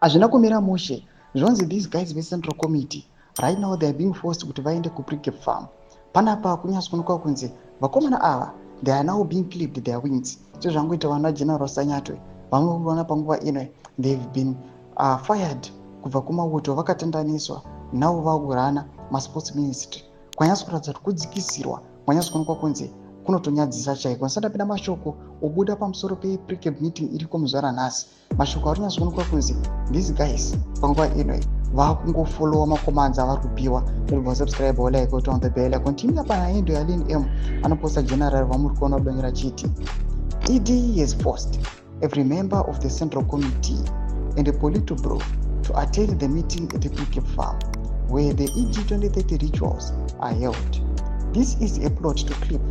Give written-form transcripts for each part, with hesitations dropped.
Hazvina kumira mushe. Zvonzi these guys veCentral Committee, right now they are being forced kuti vaende kuPrecabe Farm. Panapa kunyatsoonekwa kunzi vakomana ava, they are now being clipped their wings, sezvangoita vana General Sanyatwe. Vamwe kuona panguva ino they've been fired kubva kumauto, vakatandaniswa navo vakurana masports ministry. Kwanyatso kuratidza kuti kudzikisirwa, kwanyatso kuonekwa kunzi kunotonyadzisa chaiko. Ndisati ndapinda mashoko obuda pamusoro pePrecabe meeting iriko muzuva ranhasi, mashoko ari kunyatsoonekwa kunzi these guys panguva ino vakungofollowa macommands avari kupiwa. Unobva subscribe, like, on the bell. Continue panaendo yaLin M anoposta general vamuri kuona kudonyera chiti, "ED has forced every member of the Central Committee and the Politburo to attend the meeting at the Precabe Farm where the ED 2030 rituals are held. This is a plot to clip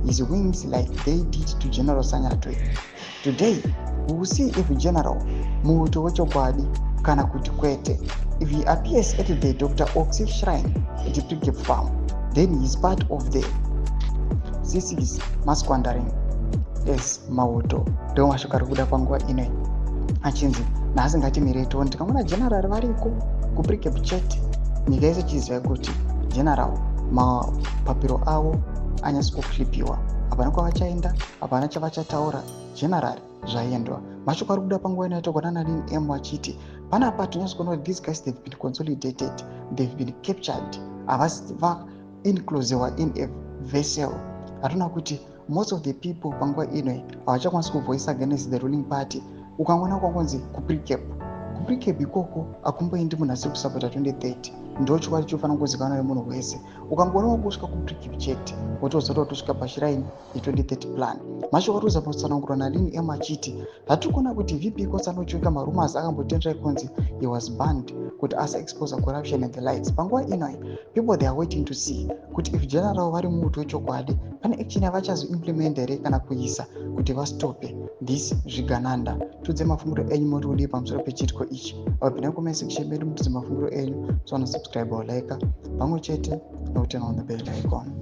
his wings like they did to General Sanyatwe. Today we will see if General muuto wechokwadi kana kuti kwete. If he appears at the Dr Oxy shrine at the Precabe Farm, then he is part of the CCs masquandering as mauto." Ndo mashoko ari kubuda panguva ino achinzi nhasi ngatimirei tione. Tikamona general variko kuPrecabe chete, nyika yese chiziva kuti general mapapiro avo anyatsi kuclipiwa, hapana kwavachaenda, hapana chavachataura. General zvaendwa. Mashoko ari kubuda panguva ino yatogona naLin M achiti panapa tinyatsi kuona kuti these guys, they've been consolidated, they've been captured, havasi vaenclosewa in a vessel. Hatona kuti most of the people panguva ino havachakwanisi kuvoice against the ruling party. Ukangoona kwangonzi kuPrecabe, kuPrecabe ikoko hakumboendi munhu asiri kusapota 2030. Ndo chokwadi chofanira kuzikanwa nemunhu wese. Ukangoona wakusvika kuPrecabe chete, wotoziva kuti watosvika pashrine ye2030 plan. Mashoko ari kuzama kutsanangurwa naLin M achiti hatiri kuona kuti VP Constantino Chiwenga, marumours akambotenderai kunzi he was banned kuti asaexpose corruption and the likes. Panguva inoi people, they are waiting to see kuti if general vari muuto wechokwadi, pane action yavachazoimplement here kana kuisa kuti vastope this zvigananda. Tudze mafungiro enyu, muri kudii pamusoro pechiitiko ichi? Vapinda comment section medu, mutudze mafungiro enyu. So subscribe, like pamwe chete nokuturn on the bell icon.